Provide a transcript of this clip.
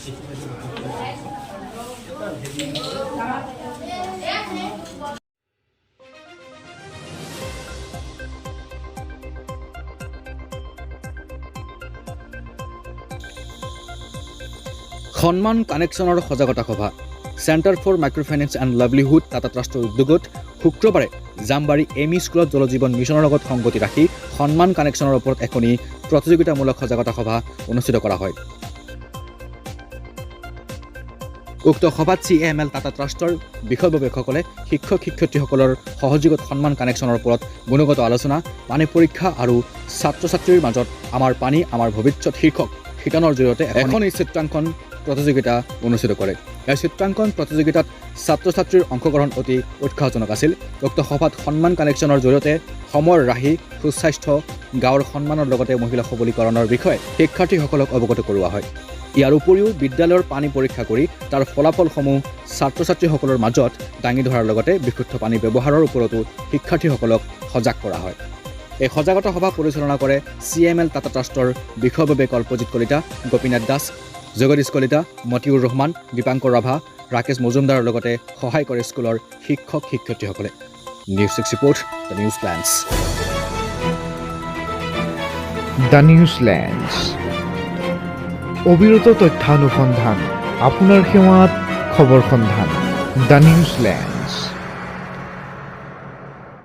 সন্মান কানেকশ্যনৰ সজাগতা সভা। Centre for Micro Finance and Livelihood, Tata ট্ৰাষ্টৰ উদ্যোগত শুক্ৰবাৰে জামবাৰী এম ই স্কুলত জল জীৱন মিছনৰ লগত সংগতি ৰাখি সন্মান কানেকশ্যনৰ ওপৰত এখনি প্ৰতিযোগিতামূলক সজাগতা সভা অনুষ্ঠিত কৰা হয়। উক্ত সভাত চি এম এল টাটা ট্ৰাষ্টৰ বিষয়ববীয়াসকলে শিক্ষক শিক্ষয়িত্ৰীসকলৰ সহযোগত সন্মান কানেকশ্যনৰ ওপৰত গুণগত আলোচনা, পানী পৰীক্ষা আৰু ছাত্ৰ ছাত্ৰীৰ মাজত "আমাৰ পানী আমাৰ ভৱিষ্যত" শীৰ্ষক শিতানৰ জৰিয়তে এখনি চিত্ৰাংকন প্ৰতিযোগিতা অনুষ্ঠিত কৰে। এই চিত্ৰাংকন প্ৰতিযোগিতাত ছাত্ৰ ছাত্ৰীৰ অংশগ্ৰহণ অতি উৎসাহজনক আছিল। উক্ত সভাত সন্মান কানেকশ্যনৰ জৰিয়তে সময়ৰ ৰাহি, সুস্বাস্থ্য, গাঁৱৰ সন্মানৰ লগতে মহিলা সবলীকৰণৰ বিষয়ে শিক্ষাৰ্থীসকলক অৱগত কৰোৱা হয়। ইয়াৰ উপৰিও বিদ্যালয়ৰ পানী পৰীক্ষা কৰি তাৰ ফলাফলসমূহ ছাত্ৰ ছাত্ৰীসকলৰ মাজত দাঙি ধৰাৰ লগতে বিশুদ্ধ পানী ব্যৱহাৰৰ ওপৰতো শিক্ষাৰ্থীসকলক সজাগ কৰা হয়। এই সজাগতা সভা পৰিচালনা কৰে চি এম এল টাটা ট্ৰাষ্টৰ বিষয়ববীয়া কল্পজিৎ কলিতা, গোপীনাথ দাস, জগদীশ কলিতা, মতিউৰ ৰহমান, দীপাংকৰ ৰাভা, ৰাকেশ মজুমদাৰৰ লগতে সহায় কৰে স্কুলৰ শিক্ষক শিক্ষয়িত্ৰীসকলে। News 6 report, the news lens. The news lens, অবিৰত তথ্যানুসন্ধান, আপোনাৰ সেৱাত খবৰ সন্ধান, the news lens.